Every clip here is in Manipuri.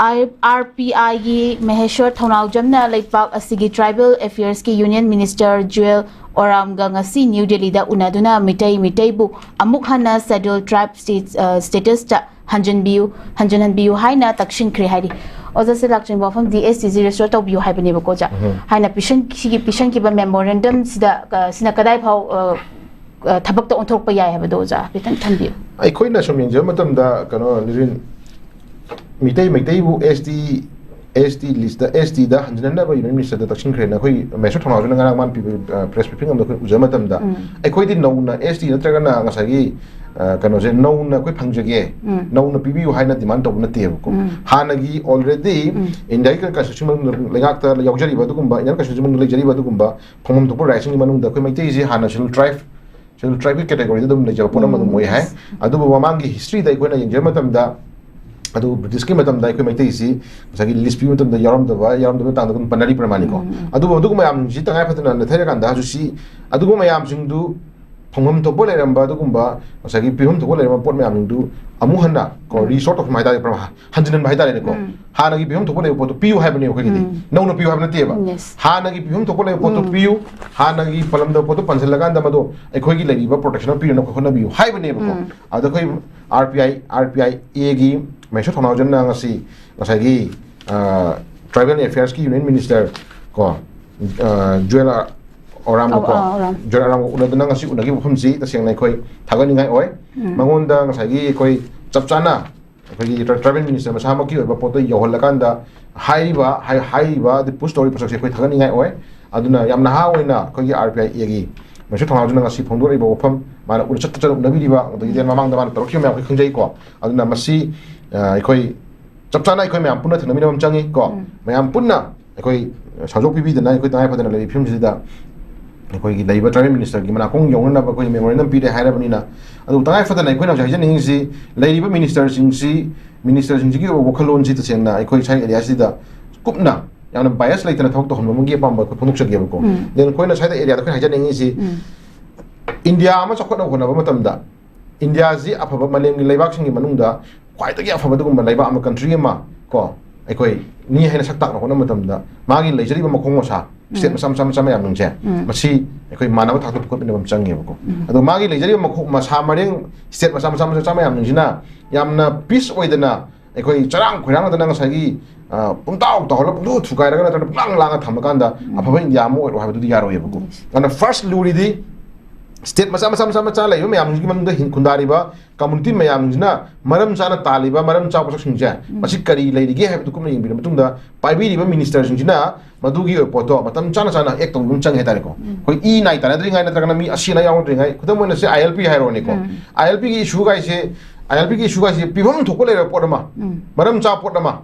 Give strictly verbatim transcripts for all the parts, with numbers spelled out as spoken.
ꯑꯥꯔ ꯄꯤ ꯑꯥꯏꯒꯤ ꯃꯍꯦꯁ꯭ꯋꯔ ꯊꯧꯅꯥꯎꯖꯝꯅ ꯂꯩꯄꯥꯛ ꯑꯁꯤꯒꯤ Tribal Affairsꯀꯤ Union Minister ꯖꯨꯋꯦꯜ ꯑꯣꯔꯥꯝꯒ ꯉꯁꯤ ꯅ꯭ꯌꯨ ꯗꯦꯜꯂꯤꯗ ꯎꯅꯗꯨꯅ ꯃꯤꯇꯩ ꯃꯤꯇꯩꯕꯨ ꯑꯃꯨꯛ ꯍꯟꯅ Scheduled Tribe State, ꯑ, statusꯇ ꯍꯟꯖꯤꯟꯕꯤꯌꯨ, ꯍꯟꯖꯤꯟꯍꯟꯕꯤꯌꯨ ꯍꯥꯏꯅ ꯇꯛꯁꯤꯟꯈ꯭ꯔꯦ ꯍꯥꯏꯔꯤ꯫ ꯑꯣꯖꯥꯁꯦ ꯂꯥꯛꯆꯅꯤꯡꯕ ꯋꯥꯐꯝꯗꯤ, ꯑꯦꯁ ꯇꯤꯁꯤ restore ꯇꯧꯕꯤꯌꯨ ꯍꯥꯏꯕꯅꯦꯕꯀꯣ ꯑꯣꯖꯥ꯫ ꯎꯝ꯫ ꯍꯥꯏꯅ ꯄꯤꯁꯟ-, ꯁꯤꯒꯤ ꯄꯤꯁꯟꯈꯤꯕ memorandumꯁꯤꯗ, ꯑ, ꯁꯤꯅ ꯀꯗꯥꯏ ꯐꯥꯎ, ꯑ, ꯑ, ꯊꯕꯛꯇ ꯑꯣꯟꯊꯣꯛꯄ ꯌꯥꯏ ꯍꯥꯏꯕꯗꯣ ꯑꯣꯖꯥ ꯍꯥꯏꯐꯦꯠꯇꯪ ꯊꯝꯕꯤꯌꯨ꯫ ꯑꯩꯈꯣꯏꯅ ꯁꯨꯝ ꯌꯦꯡꯖꯕ ꯃꯇꯝꯗ, ꯀꯩꯅꯣ, ꯅꯤꯔꯤꯟ, ꯃꯤꯇꯩ, ꯃꯩꯇꯩꯕꯨ ꯑꯦꯁ ꯇꯤ, ꯑꯦꯁ ꯇꯤ listꯇ, ꯑꯦꯁ ꯇꯤꯗ ꯍꯟꯖꯤꯟꯅꯅꯕ Union Ministerꯗ ꯇꯛꯁꯤꯟꯈ꯭ꯔꯦꯅ ꯑꯩꯈꯣꯏ ꯃꯍꯦꯁ꯭ꯋꯔ ꯊꯧꯅꯥꯎꯖꯝꯅ ꯉꯔꯥꯡ ꯃꯥꯅ ꯄꯤꯕ, ꯑ, press briefing ꯑꯃꯗ ꯑꯩꯈꯣꯏ ꯎꯖꯕ ꯃꯇꯝꯗ, ꯎꯝ꯫ ꯑꯩꯈꯣꯏꯗꯤ ꯅꯧꯅ ꯑꯦꯁ ꯇꯤ ꯅꯠꯇ꯭ꯔꯒꯅ ꯉꯁꯥꯏꯒꯤ, ꯑ, ꯀꯩꯅꯣꯁꯦ ꯅꯧꯅ ꯑꯩꯈꯣꯏ ꯐꯪꯖꯒꯦ, ꯎꯝ꯫ ꯅꯧꯅ ꯄꯤꯕꯤꯌꯨ ꯍꯥꯏꯅ demand ꯇꯧꯕ ꯅꯠꯇꯦꯕꯀꯣ꯫ ꯎꯝ꯫ ꯍꯥꯟꯅꯒꯤ already ꯎꯝ꯫ Indiaꯒꯤ constitution ꯃꯅꯨꯡꯗ ꯂꯩꯉꯥꯛꯇ ꯌꯥꯎꯖꯔꯤꯕ ꯑꯗꯨꯒꯨꯝꯕ, Indian constitution ꯃꯅꯨꯡꯗ ꯂꯩꯖꯔꯤꯕ ꯑꯗꯨꯒꯨꯝꯕ ꯐꯪꯐꯝ ꯊꯣꯛꯄ rightꯁꯤꯡꯒꯤ ꯃꯅꯨꯡꯗ ꯑꯩꯈꯣꯏ ꯃꯩꯇꯩꯁꯦ ꯍꯥꯟꯅ Scheduled Tribe, Scheduled Tribeꯀꯤ categoryꯗ ꯑꯗꯨꯝ ꯂꯩꯖꯕ ꯄꯣꯠ ꯑꯃ ꯑꯗꯨꯝ ꯎꯝ꯫ ꯑꯣꯏ ꯍꯥꯏ꯫ ꯑꯗꯨꯕꯨ ꯃꯃꯥꯡꯒꯤ historyꯗ ꯑꯩꯈꯣꯏꯅ ꯌꯦꯡꯖꯕ ꯃꯇꯝꯗ, ꯑꯗꯨ Britishꯀꯤ ꯃꯇꯝꯗ ꯑꯩꯈꯣꯏ ꯃꯩꯇꯩꯁꯤ ꯉꯁꯥꯏꯒꯤ list ꯄꯤꯕ ꯃꯇꯝꯗ ꯌꯥꯎꯔꯝꯗꯕ, ꯌꯥꯎꯔꯝꯗꯕ ꯃꯇꯥꯡꯗ ꯑꯗꯨꯝ ꯄꯟꯅꯔꯤ ꯄ꯭ꯔꯃꯥꯅꯤꯀꯣ꯫ ꯎꯝ, ꯎꯝ꯫ ꯑꯗꯨꯕꯨ ꯑꯗꯨꯒꯨꯝꯕ ꯃꯌꯥꯝꯁꯤ ꯇꯉꯥꯏ ꯐꯗꯅ ꯅꯩꯊꯩꯔꯀꯥꯟꯗ ꯍꯧꯖꯤꯛꯁꯤ ꯑꯗꯨꯒꯨꯝꯕ ꯃꯌꯥꯝꯁꯤꯡꯗꯨ ꯐꯪꯐꯝ ꯊꯣꯛꯄ ꯂꯩꯔꯝꯕ ꯑꯗꯨꯒꯨꯝꯕ ꯉꯁꯥꯏꯒꯤ ꯄꯤꯐꯝ ꯊꯣꯛꯄ ꯂꯩꯔꯝꯕ ꯄꯣꯠ ꯃꯌꯥꯝꯁꯤꯡꯗꯨ ꯑꯃꯨꯛ ꯍꯟꯅ ꯀꯣ, ꯎꯝ꯫ Restore ꯇꯧꯐꯝ ꯍꯥꯏꯇꯥꯔꯦ, ꯄ꯭ꯔꯃꯥ-, ꯍꯟꯖꯤꯟꯍꯟꯕ ꯍꯥꯏꯇꯥꯔꯦꯅꯦꯀꯣ꯫ ꯎꯝ꯫ ꯍꯥꯟꯅꯒꯤ ꯄꯤꯐꯝ ꯊꯣꯛꯄ ꯂꯩꯕ ꯄꯣꯠꯇꯣ ꯄꯤꯌꯨ ꯍꯥꯏꯕꯅꯦ ꯑꯩꯈꯣꯏꯒꯤꯗꯤ꯫ ꯎꯝ꯫ ꯅꯧꯅ ꯄꯤꯌꯨ ꯍꯥꯏꯕ ꯅꯠꯇꯦꯕ꯫ Yes꯫ ꯍꯥꯟꯅꯒꯤ ꯄꯤꯐꯝ ꯊꯣꯛꯄ ꯂꯩꯕ ꯄꯣꯠꯇꯣ ꯎꯝ꯫ ꯄꯤꯌꯨ, ꯍꯥꯟꯅꯒꯤ ꯄꯜꯂꯝꯗꯕ ꯄꯣꯠꯇꯣ ꯄꯟꯁꯤꯜꯂꯀꯥꯟꯗ ꯃꯗꯣ ꯑꯩꯈꯣꯏꯒꯤ ꯂꯩꯔꯤꯕ protectionꯗꯣ ꯄꯤꯅꯅꯕ ꯍꯣꯠꯅꯕꯤꯌꯨ ꯍꯥꯏꯕꯅꯦꯕꯀꯣ꯫ ꯎꯝ꯫ ꯑꯗ ꯑꯩꯈꯣꯏ R P I, R P I ꯑꯦꯒꯤ ꯃꯍꯦꯁ꯭ꯋꯔ ꯊꯧꯅꯥꯎꯖꯝꯅ ꯉꯁꯤ ꯉꯁꯥꯏꯒꯤ, ꯑ, Tribal Affairsꯀꯤ Union Minister ꯀꯣ, ꯑ, ꯖꯨꯋꯦꯜ ꯑꯣꯔꯥꯝꯒ ꯀꯣ, ꯑꯣ, ꯑꯣꯔꯥꯝ꯫ ꯖꯨꯋꯦꯜ ꯑꯣꯔꯥꯝꯒ ꯎꯅꯗꯨꯅ ꯉꯁꯤ ꯎꯅꯈꯤꯕ ꯃꯐꯝꯁꯤ ꯇꯁꯦꯡꯅ ꯑꯩꯈꯣꯏ ꯊꯥꯒꯠꯅꯤꯡꯉꯥꯏ ꯑꯣꯏ꯫ ꯎꯝ꯫ ꯃꯉꯣꯟꯗ ꯉꯁꯥꯏꯒꯤ ꯑꯩꯈꯣꯏ ꯆꯞ ꯆꯥꯅ ꯑꯩꯈꯣꯏꯒꯤ ꯇ꯭ꯔ-, Tribal Minister ꯃꯁꯥꯃꯛꯀꯤ ꯑꯣꯏꯕ ꯄꯣꯠꯇꯣ ꯌꯧꯍꯜꯂꯀꯥꯟꯗ ꯍꯥꯏꯔꯤꯕ, ꯍꯥꯏ-, ꯍꯥꯏꯔꯤꯕ ꯑꯗꯩ push ꯇꯧꯔꯤꯕ ꯄꯣꯠꯁꯛꯁꯦ ꯑꯩꯈꯣꯏ ꯊꯥꯒꯠꯅꯤꯡꯉꯥꯏ ꯑꯣꯏ꯫ ꯑꯗꯨꯅ ꯌꯥꯝ ꯅꯍꯥ ꯑꯣꯏꯅ ꯑꯩꯈꯣꯏꯒꯤ ꯑꯥꯔ ꯄꯤ ꯑꯥꯏ ꯑꯦꯒꯤ ꯃꯍꯦꯁ꯭ꯋꯔ ꯊꯧꯅꯥꯎꯖꯝꯅ ꯉꯁꯤ ꯐꯣꯡꯗꯣꯔꯛꯏꯕ ꯋꯥꯐꯝ, ꯃꯥꯅ ꯎꯅ ꯆꯠ ꯆꯠꯇꯅ ꯎꯅꯕꯤꯔꯤꯕ, ꯑꯗꯒꯤ ꯃꯃꯥꯡꯗ ꯃꯥꯅ ꯇꯧꯔꯛꯈꯤꯕ ꯃꯌꯥꯝ ꯑꯩꯈꯣꯏ ꯈꯪꯖꯩꯀꯣ꯫ ꯑꯗꯨꯅ ꯃꯁꯤ, ꯑ, ꯑꯩꯈꯣꯏ ꯆꯞ ꯆꯥꯅ ꯑꯩꯈꯣꯏ ꯃꯌꯥꯝ ꯄꯨꯟꯅ ꯊꯦꯡꯅꯃꯤꯟꯅꯕ ꯑꯃ ꯆꯪꯉꯤ ꯀꯣ꯫ ꯎꯝ꯫ ꯃꯌꯥꯝ ꯄꯨꯟꯅ ꯑꯩꯈꯣꯏ ꯁꯥꯖꯣꯛ ꯄꯤꯕꯤꯗꯅ ꯑꯩꯈꯣꯏ ꯇꯉꯥꯏ ꯐꯗꯅ ꯂꯩꯔꯤꯕ ꯐꯤꯕꯝꯁꯤꯗ ꯑꯩꯈꯣꯏꯒꯤ ꯂꯩꯔꯤꯕ Tribal Ministerꯒꯤ ꯃꯅꯥꯀꯣꯡ ꯌꯧꯅꯅꯕ ꯑꯩꯈꯣꯏ memorandum ꯄꯤꯔꯦ ꯍꯥꯏꯔꯕꯅꯤꯅ, ꯑꯗꯨ ꯇꯉꯥꯏ ꯐꯗꯅ ꯑꯩꯈꯣꯏꯅ ꯍꯧꯖꯤꯛ ꯍꯥꯏꯖꯅꯤꯡꯉꯤꯁꯤ, ꯂꯩꯔꯤꯕ ministerꯁꯤꯡꯁꯤ, ministerꯁꯤꯡꯁꯤꯒꯤ ꯑꯣꯏꯕ ꯋꯥꯈꯜꯂꯣꯟꯁꯤ ꯇꯁꯦꯡꯅ ꯑꯩꯈꯣꯏ ꯁ꯭ꯋꯥꯏ areaꯁꯤꯗ ꯀꯨꯞꯅ ꯌꯥꯝꯅ bias ꯂꯩꯇꯅ ꯊꯕꯛ ꯇꯧꯍꯟꯕ ꯑꯃꯒꯤ ꯑꯄꯥꯝꯕ ꯑꯩꯈꯣꯏ ꯐꯣꯡꯗꯣꯛꯆꯒꯦꯕꯀꯣ꯫ ꯎꯝ꯫ Then ꯑꯩꯈꯣꯏꯅ ꯁ꯭ꯋꯥꯏꯗ areaꯗ ꯑꯩꯈꯣꯏꯅ ꯍꯥꯏꯖꯅꯤꯡꯉꯤꯁꯤ, ꯎꯝ꯫ ꯏꯟꯗꯤꯌꯥ ꯑꯃ ꯆꯥꯎꯈꯠꯅꯕ ꯍꯣꯠꯅꯕ ꯃꯇꯝꯗ ꯏꯟꯗꯤꯌꯥꯁꯤ ꯑꯐꯕ, ꯃꯥꯂꯦꯝꯒꯤ ꯂꯩꯕꯥꯛꯁꯤꯡꯒꯤ ꯃꯅꯨꯡꯗ ꯈ꯭ꯋꯥꯏꯗꯒꯤ ꯑꯐꯕ ꯑꯗꯨꯒꯨꯝꯕ ꯂꯩꯕꯥꯛ ꯑꯃ, country ꯑꯃ, ꯀꯣ, ꯑꯩꯈꯣꯏ ꯃꯤ ꯍꯥꯏꯅ ꯁꯛ ꯇꯥꯛꯅ ꯍꯣꯠꯅꯕ ꯃꯇꯝꯗ ꯃꯥꯒꯤ ꯂꯩꯖꯔꯤꯕ ꯃꯈꯣꯡ ꯃꯁꯥ, ꯁ꯭ꯇꯦꯠ ꯃꯆꯥ ꯃꯆꯥ ꯃꯆꯥ ꯃꯌꯥꯝꯁꯤꯡꯁꯦ, ꯃꯁꯤ ꯑꯩꯈꯣꯏ ꯃꯥꯟꯅꯕ ꯊꯥꯛꯇ ꯄꯨꯈꯠꯃꯤꯟꯅꯕ ꯑꯃ ꯆꯪꯉꯦꯕꯀꯣ꯫ ꯑꯗꯣ ꯃꯥꯒꯤ ꯂꯩꯖꯔꯤꯕ ꯃꯈꯣꯡ ꯃꯁꯥ ꯃꯔꯦꯡ, ꯁ꯭ꯇꯦꯠ ꯃꯆꯥ ꯃꯆꯥ ꯃꯆꯥ ꯃꯆꯥ ꯃꯌꯥꯝꯁꯤꯡꯁꯤꯅ ꯌꯥꯝꯅ ꯄꯤꯁ ꯑꯣꯏꯗꯅ, ꯑꯩꯈꯣꯏ ꯆꯔꯥꯡ ꯈꯣꯏꯔꯥꯡꯅꯗꯅ ꯉꯁꯥꯏꯒꯤ, ꯑ, ꯄꯨꯡꯇꯥꯎ ꯇꯥꯎꯍꯜꯂ ꯄꯨꯡꯊꯨ ꯊꯨꯒꯥꯏꯔꯒ ꯅꯠꯇ꯭ꯔꯒ ꯄꯨꯡꯂꯥꯡ ꯂꯥꯡꯉ ꯊꯝꯃꯀꯥꯟꯗ ꯑꯐꯕ ꯏꯟꯗꯤꯌꯥ ꯑꯃ ꯑꯣꯏꯔꯛꯑꯣ ꯍꯥꯏꯕꯗꯨꯗꯤ ꯌꯥꯔꯣꯏꯌꯦꯕꯀꯣ꯫ ꯑꯗꯨꯅ ꯐꯥꯔꯁ ꯂꯨꯔꯤꯗꯤ ꯁ꯭ꯇꯦꯠ ꯃꯆꯥ ꯃꯆꯥ ꯃꯆꯥ ꯃꯆꯥ ꯂꯩꯕ ꯃꯌꯥꯝꯁꯤꯒꯤ ꯃꯅꯨꯡꯗ ꯍꯤꯡ-, ꯈꯨꯟꯗꯥꯔꯤꯕ ꯀꯝꯃꯨꯅꯤꯇꯤ ꯃꯌꯥꯝꯁꯤꯅ ꯃꯔꯝ ꯆꯥꯅ ꯇꯥꯜꯂꯤꯕ ꯃꯔꯝ ꯆꯥꯕ ꯄꯣꯠꯁꯛꯁꯤꯡꯁꯦ, ꯃꯁꯤ ꯀꯔꯤ ꯂꯩꯔꯤꯒꯦ ꯍꯥꯏꯕꯗꯨ ꯀꯨꯞꯅ ꯌꯦꯡꯕꯤꯔ ꯃꯇꯨꯡꯗ, ꯄꯥꯏꯕꯤꯔꯤꯕ ꯃꯤꯅꯤꯁꯇꯔꯁꯤꯡꯁꯤꯅ ꯃꯗꯨꯒꯤ ꯑꯣꯏꯕ ꯄꯣꯠꯇꯣ ꯃꯇꯝ ꯆꯥꯅ ꯆꯥꯅ ꯑꯦꯛ ꯇꯧꯕꯤꯕ ꯑꯃ ꯆꯪꯉꯦ ꯍꯥꯏꯇꯥꯔꯦꯀꯣ꯫ ꯑꯩꯈꯣꯏ ꯏ ꯅꯥꯏ ꯇꯥꯟꯅꯗ꯭ꯔꯤꯉꯩ ꯅꯠꯇ꯭ꯔꯒꯅ ꯃꯤ ꯑꯁꯤ ꯑꯅꯥ ꯌꯥꯎꯅꯗ꯭ꯔꯤꯉꯩ, ꯈꯨꯗꯝ ꯑꯣꯏꯅ ꯁꯤ ILP ꯍꯥꯏꯔꯣꯅꯦꯀꯣ꯫ ILPꯒꯤ ꯏꯁꯨꯒꯥꯏꯁꯦ, ILPꯒꯤ ꯏꯁꯨꯒꯥꯏꯁꯦ ꯄꯤꯐꯝ ꯊꯣꯛꯄ ꯂꯩꯔꯕ ꯄꯣꯠ ꯑꯃ, ꯃꯔꯝ ꯆꯥꯕ ꯄꯣꯠ ꯑꯃ,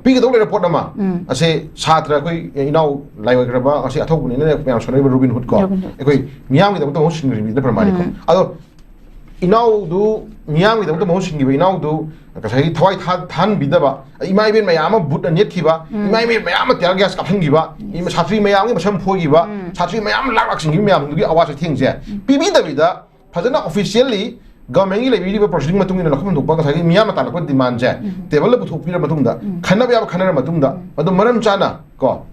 ꯄꯤꯒꯗꯧ ꯂꯩꯔꯕ ꯄꯣꯠ ꯑꯃ, ꯑꯁꯦ ꯁꯥꯇ꯭ꯔ ꯑꯩꯈꯣꯏ ꯏꯅꯥꯎ ꯂꯥꯏ ꯑꯣꯏꯈ꯭ꯔꯕ ꯉꯁꯤ ꯑꯊꯧꯕꯅꯤꯅ ꯃꯌꯥꯝ ꯁꯣꯟꯅꯔꯤꯕ ꯔꯣꯕꯤꯟ ꯍꯨꯗ ꯀꯣ, ꯔꯣꯕꯤꯟ ꯍꯨꯗ꯫ ꯑꯩꯈꯣꯏ ꯃꯤꯌꯥꯝꯒꯤꯗꯃꯛꯇ ꯃꯍꯨꯠ ꯁꯤꯟꯈ꯭ꯔꯤꯕ ꯅꯠꯇ꯭ꯔ ꯃꯥꯅꯤꯀꯣ꯫ ꯑꯗꯣ ꯏꯅꯥꯎꯗꯨ, ꯃꯤꯌꯥꯝꯒꯤꯗꯃꯛꯇ ꯃꯍꯨꯠ ꯁꯤꯟꯈꯤꯕ ꯏꯅꯥꯎꯗꯨ ꯉꯁꯥꯏꯒꯤ ꯊꯋꯥꯏ ꯊꯥ-, ꯊꯥꯍꯟꯕꯤꯗꯕ, ꯏꯃꯥ ꯏꯕꯦꯟ ꯃꯌꯥꯝ ꯑꯃ ꯕꯨꯠꯅ ꯅꯦꯠꯈꯤꯕ, ꯏꯃꯥ ꯏꯕꯦꯟ ꯃꯌꯥꯝ ꯑꯃ tear gas ꯀꯥꯞꯍꯟꯈꯤꯕ, ꯁꯥꯇ꯭ꯔꯤ ꯃꯌꯥꯝꯒꯤ ꯃꯁꯝ ꯐꯣꯏꯈꯤꯕ, ꯁꯥꯇ꯭ꯔꯤ ꯃꯌꯥꯝ ꯂꯥꯛ ꯂꯥꯛ ꯆꯤꯡꯈꯤꯕ ꯃꯌꯥꯝꯗꯨꯒꯤ ꯑꯋꯥ ꯆꯩꯊꯦꯡꯁꯦ ꯄꯤꯕꯤꯗꯕꯤꯗ ꯐꯖꯅ officially governmentꯒꯤ ꯂꯩꯕꯤꯔꯤꯕ proceeding ꯃꯇꯨꯡ ꯏꯟꯅ ꯂꯧꯐꯝ ꯊꯣꯛꯄ ꯉꯁꯥꯏꯒꯤ ꯃꯤꯌꯥꯝꯅ ꯇꯥꯜꯂꯛꯄ demandꯁꯦ tableꯗ ꯄꯨꯊꯣꯛꯄꯤꯔ ꯃꯇꯨꯡꯗ, ꯈꯟꯅꯕ ꯌꯥꯕ ꯈꯟꯅꯔ ꯃꯇꯨꯡꯗ, ꯃꯗꯨ ꯃꯔꯝ ꯆꯥꯅ ꯀꯣ,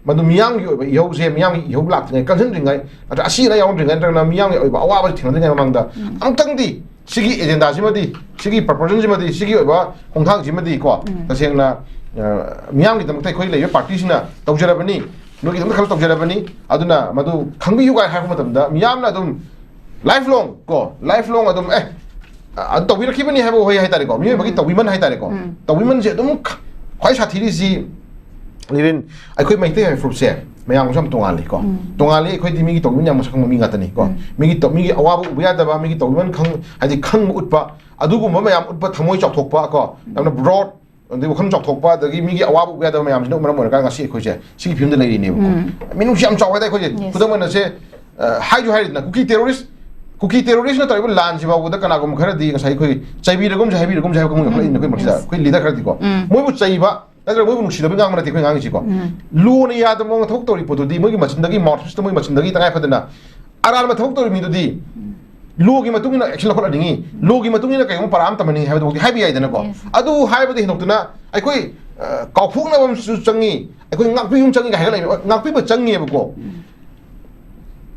ꯃꯗꯨ ꯃꯤꯌꯥꯝꯒꯤ ꯑꯣꯏꯕ ꯏꯍꯧꯁꯦ, ꯃꯤꯌꯥꯝꯒꯤ ꯏꯍꯧ ꯂꯥꯛꯇ꯭ꯔꯤꯉꯩ, ꯀꯟꯁꯤꯟꯗ꯭ꯔꯤꯉꯩ, ꯅꯠꯇ꯭ꯔꯒ ꯑꯁꯤ ꯑꯅꯥ ꯌꯥꯎꯔꯝꯗ꯭ꯔꯤꯉꯩ, ꯅꯠꯇ꯭ꯔꯒꯅ ꯃꯤꯌꯥꯝꯒꯤ ꯑꯣꯏꯕ ꯑꯋꯥꯕꯁꯦ ꯊꯦꯡꯅꯗ꯭ꯔꯤꯉꯩ ꯃꯃꯥꯡꯗ ꯑꯃꯨꯛꯇꯪꯗꯤ ꯁꯤꯒꯤ agendaꯁꯤꯃꯗꯤ, ꯁꯤꯒꯤ proposalꯁꯤꯃꯗꯤ, ꯁꯤꯒꯤ ꯑꯣꯏꯕ ꯈꯣꯡꯊꯥꯡꯁꯤꯃꯗꯤ ꯀꯣ, ꯇꯁꯦꯡꯅ, ꯑ, ꯃꯤꯌꯥꯝꯒꯤꯗꯃꯛꯇ ꯑꯩꯈꯣꯏ ꯂꯩꯔꯤꯕ partyꯁꯤꯅ ꯇꯧꯖꯔꯕꯅꯤ, ꯅꯣꯏꯒꯤꯗꯃꯛꯇ ꯈꯜꯂ ꯇꯧꯖꯔꯕꯅꯤ, ꯑꯗꯨꯅ ꯃꯗꯨ ꯈꯪꯕꯤꯌꯨ ꯀꯥꯏꯅ ꯍꯥꯏꯔꯛꯄ ꯃꯇꯝꯗ ꯃꯤꯌꯥꯝꯅ ꯑꯗꯨꯝ lifelong ꯀꯣ, lifelong ꯑꯗꯨꯝ, ꯑꯦ, ꯑ, ꯑꯗꯨ ꯇꯧꯕꯤꯔꯛꯈꯤꯕꯅꯤ ꯍꯥꯏꯕ ꯋꯥꯍꯩ ꯍꯥꯏꯇꯥꯔꯦꯀꯣ, ꯃꯤꯑꯣꯏꯕꯒꯤ ꯇꯧꯕꯤꯃꯟ ꯍꯥꯏꯇꯥꯔꯦꯀꯣ, ꯇꯧꯕꯤꯃꯟꯁꯦ ꯑꯗꯨꯝ ꯈ-, ꯈ꯭ꯋꯥꯏ ꯁꯥꯊꯤꯔꯤꯁꯤ, even ꯑꯩꯈꯣꯏ ꯃꯩꯇꯩ ꯍꯥꯏꯕ ꯐꯨꯔꯨꯞꯁꯦ ꯃꯌꯥꯝꯒꯁꯨ ꯌꯥꯝ ꯇꯣꯉꯥꯜꯂꯤꯀꯣ꯫ ꯇꯣꯉꯥꯜꯂꯤ, ꯑꯩꯈꯣꯏꯗꯤ ꯃꯤꯒꯤ ꯇꯧꯕꯤꯃꯟ ꯌꯥꯝ ꯃꯁꯛ ꯈꯪꯕ ꯃꯤ ꯉꯥꯛꯇꯅꯤꯀꯣ꯫ ꯃꯤꯒꯤ ꯇꯧ-, ꯃꯤꯒꯤ ꯑꯋꯥꯕ ꯎꯕ ꯌꯥꯗꯕ, ꯃꯤꯒꯤ ꯇꯧꯕꯤꯃꯟ ꯈꯪ-, ꯍꯥꯏꯗꯤ ꯈꯪꯕ ꯎꯠꯄ, ꯑꯗꯨꯒꯨꯝꯕ ꯃꯌꯥꯝ ꯎꯠꯄ, ꯊꯃꯣꯏ ꯆꯥꯎꯊꯣꯛꯄ ꯀꯣ, ꯌꯥꯝꯅ broad, ꯑꯗꯩ ꯋꯥꯈꯜ ꯆꯥꯎꯊꯣꯛꯄ, ꯑꯗꯒꯤ ꯃꯤꯒꯤ ꯑꯋꯥꯕ ꯎꯕ ꯌꯥꯗꯕ ꯃꯌꯥꯝꯁꯤꯅ ꯃꯔꯝ ꯑꯣꯏꯔꯀꯥꯟꯗ ꯉꯁꯤ ꯑꯩꯈꯣꯏꯁꯦ ꯁꯤꯒꯤ ꯐꯤꯕꯝꯗ ꯂꯩꯔꯤꯅꯦꯕꯀꯣ꯫ ꯃꯤꯅꯨꯡꯁꯤ ꯌꯥꯝ ꯆꯥꯎꯋꯦꯗ ꯑꯩꯈꯣꯏꯁꯦ꯫ Yes. ꯈꯨꯗꯝ ꯑꯣꯏꯅ ꯁꯦ, ꯑ, ꯍꯥꯏꯁꯨ ꯍꯥꯏꯔꯤꯗꯅ, ꯀꯨꯀꯤ terrorist, ꯀꯨꯀꯤ terroristꯅ ꯇꯧꯔꯤꯕ ꯂꯥꯟꯁꯤ ꯐꯥꯎꯕꯗ ꯀꯅꯥꯒꯨꯝꯕ ꯈꯔꯗꯤ ꯉꯁꯥꯏ ꯑꯩꯈꯣꯏ ꯆꯩꯕꯤꯔꯒꯨꯝꯁꯦ, ꯍꯥꯏꯕꯤꯔꯒꯨꯝꯁꯦ ꯍꯥꯏꯕ ꯀꯥꯡꯕꯨ ꯌꯥꯎꯈꯠꯂꯛꯏꯅꯦ ꯑꯩꯈꯣꯏ ꯃꯔꯛꯁꯤꯗ꯫ Yes. ꯑꯩꯈꯣꯏ leader ꯈꯔꯗꯤꯀꯣ꯫ ꯃꯣꯏꯕꯨ ꯆꯩꯕ ꯅꯠꯇ꯭ꯔꯒ ꯃꯣꯏꯕꯨ ꯅꯨꯡꯁꯤꯗꯕ ꯉꯥꯡꯕ ꯅꯠꯇꯦ ꯑꯩꯈꯣꯏ ꯉꯥꯡꯉꯤꯁꯤꯀꯣ꯫ ꯂꯨꯅ ꯌꯥꯗꯕ ꯃꯑꯣꯡꯗ ꯊꯕꯛ ꯇꯧꯔꯤ ꯄꯣꯠꯇꯨꯗꯤ ꯃꯣꯏꯒꯤ ꯃꯆꯤꯟꯗꯒꯤ, mouthpieceꯇ ꯃꯣꯏ ꯃꯆꯤꯟꯗꯒꯤ ꯇꯉꯥꯏ ꯐꯗꯅ ꯑꯔꯥꯟꯕ ꯊꯕꯛ ꯇꯧꯔꯤ ꯃꯤꯗꯨꯗꯤ ꯂꯣꯒꯤ ꯃꯇꯨꯡ ꯏꯟꯅ ꯑꯦꯛꯁꯟ ꯂꯧꯈꯠꯍꯟꯅꯤꯡꯉꯤ, ꯂꯣꯒꯤ ꯃꯇꯨꯡ ꯏꯟꯅ ꯀꯩꯒꯨꯝꯕ ꯄꯔꯥ ꯑꯃ ꯇꯝꯍꯟꯅꯤꯡꯉꯤ ꯍꯥꯏꯕꯗꯨꯐꯥꯎꯗꯤ ꯍꯥꯏꯕ ꯌꯥꯏꯗꯅꯀꯣ꯫ Yes. ꯑꯗꯨ ꯍꯥꯏꯕꯗꯤ ꯍꯦꯟꯗꯣꯛꯇꯅ ꯑꯩꯈꯣꯏ, ꯑ, ꯀꯥꯎꯊꯣꯛꯅꯕ ꯑꯃꯁꯨ ꯆꯪꯉꯤ, ꯑꯩꯈꯣꯏ ꯉꯥꯛꯄꯤꯕ ꯑꯃ ꯆꯪꯉꯤ ꯀꯥꯏ ꯍꯥꯏꯒꯠꯂꯛꯏꯕ, ꯉꯥꯛꯄꯤꯕ ꯆꯪꯉꯦꯕꯀꯣ꯫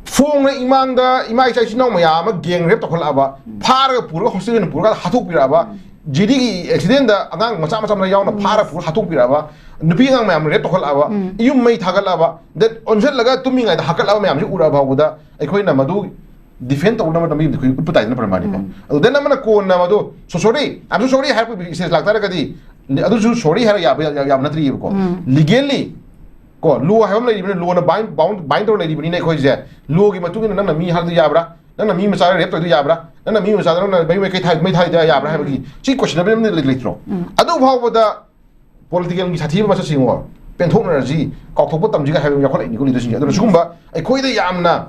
ꯐꯣꯡꯅ ꯏꯃꯥꯡꯗ ꯏꯃꯥ ꯏꯆꯥ ꯏꯆꯤꯟ ꯏꯅꯥꯎ ꯃꯌꯥꯝ ꯑꯃ ꯒꯦꯡ ꯔꯦꯞ ꯇꯧꯈꯠꯂꯛꯑꯕ, ꯐꯥꯔꯒ ꯄꯨꯔꯒ ꯍꯣꯁꯇꯦꯜ ꯑꯣꯏꯅ ꯄꯨꯔꯒ ꯍꯥꯠꯇꯣꯛꯄꯤꯔꯛꯑꯕ, ꯖꯤꯔꯤꯒꯤ ꯑꯦꯛꯁꯤꯗꯦꯟꯗ ꯑꯉꯥꯡ ꯃꯆꯥ ꯃꯆꯥ ꯃꯆꯥ ꯌꯥꯎꯅ ꯐꯥꯔ ꯄꯨꯔꯒ ꯍꯥꯠꯇꯣꯛꯄꯤꯔꯛꯑꯕ, ꯅꯨꯄꯤ ꯑꯉꯥꯡ ꯃꯌꯥꯝ ꯔꯦꯞ ꯇꯧꯈꯠꯂꯛꯑꯕ, ꯌꯨꯝ ꯃꯩ ꯊꯥꯒꯠꯂꯛꯑꯕ, ꯗꯦꯠ ꯑꯣꯟꯁꯤꯜꯂꯒ ꯇꯨꯝꯃꯤꯉꯩꯗ ꯍꯥꯠꯀꯠꯂꯛꯑꯕ ꯃꯌꯥꯝꯁꯤ ꯎꯔꯛꯑ ꯐꯥꯎꯕꯗ ꯑꯩꯈꯣꯏꯅ ꯃꯗꯨ ꯗꯤꯐꯦꯟ ꯇꯧꯅꯕ ꯂꯝꯕꯤ ꯑꯃꯗꯤ ꯑꯩꯈꯣꯏ ꯎꯠꯄ ꯇꯥꯏꯗꯅ ꯄ꯭ꯔꯃꯥꯟꯅꯤꯀꯣ꯫ ꯑꯗꯨ ꯗꯦꯟ ꯑꯃꯅ ꯀꯣꯟꯅ ꯃꯗꯨ, "So sorry, I'm so sorry" ꯍꯥꯏꯔꯛꯄ ꯏꯁꯇꯦꯖ ꯂꯥꯛꯇꯥꯔꯒꯗꯤ, ꯑꯗꯨꯁꯨ ꯁꯣꯔꯤ ꯍꯥꯏꯔꯒ ꯌꯥꯕ, ꯌꯥ-, ꯌꯥꯕ ꯅꯠꯇ꯭ꯔꯤꯕꯀꯣ꯫ ꯂꯤꯒꯦꯜꯂꯤ ꯀꯣ, ꯂꯣ ꯍꯥꯏꯕ ꯑꯃ ꯂꯩꯔꯤꯕꯅꯤꯅ, ꯂꯣꯅ ꯕꯥꯏꯟ, ꯕꯥꯎꯟ, ꯕꯥꯏꯟ ꯇꯧꯔ ꯂꯩꯔꯤꯕꯅꯤꯅ ꯑꯩꯈꯣꯏꯁꯦ, ꯂꯣꯒꯤ ꯃꯇꯨꯡ ꯏꯟꯅ ꯅꯪꯅ ꯃꯤ ꯍꯥꯠꯂꯗꯤ ꯌꯥꯕ꯭ꯔꯥ, ꯅꯪꯅ ꯃꯤ ꯃꯆꯥꯗ ꯔꯦꯞ ꯇꯧꯔꯗꯤ ꯌꯥꯕ꯭ꯔꯥ, ꯅꯪꯅ ꯃꯤ ꯃꯆꯥꯗ ꯅꯪꯅ ꯃꯩ ꯃꯩ ꯀꯩ ꯊꯥ-, ꯃꯩ ꯊꯥꯗꯤ ꯌꯥꯕ꯭ꯔꯥ ꯍꯥꯏꯕꯒꯤ ꯁꯤ ꯀꯣꯏꯁꯟꯅꯕ ꯑꯃ ꯂꯩ-, ꯂꯩꯇ꯭ꯔꯣ? ꯑꯗꯨ ꯐꯥꯎꯕꯗ ꯄꯣꯂꯤꯇꯤꯀꯦꯜꯒꯤ ꯁꯥꯊꯤꯕ ꯃꯁꯛꯁꯤꯡꯉꯣ, ꯄꯦꯟꯊꯣꯛꯅꯔꯁꯤ, ꯀꯥꯎꯊꯣꯛꯄ ꯇꯝꯁꯤꯒ ꯍꯥꯏꯕ ꯑꯃ ꯌꯥꯎꯈꯠꯂꯛꯏꯅꯤꯀꯣ ꯂꯤꯗꯔꯁꯤꯡꯁꯦ꯫ ꯑꯗꯨꯅ ꯁꯤꯒꯨꯝꯕ ꯑꯩꯈꯣꯏꯗ ꯌꯥꯝꯅ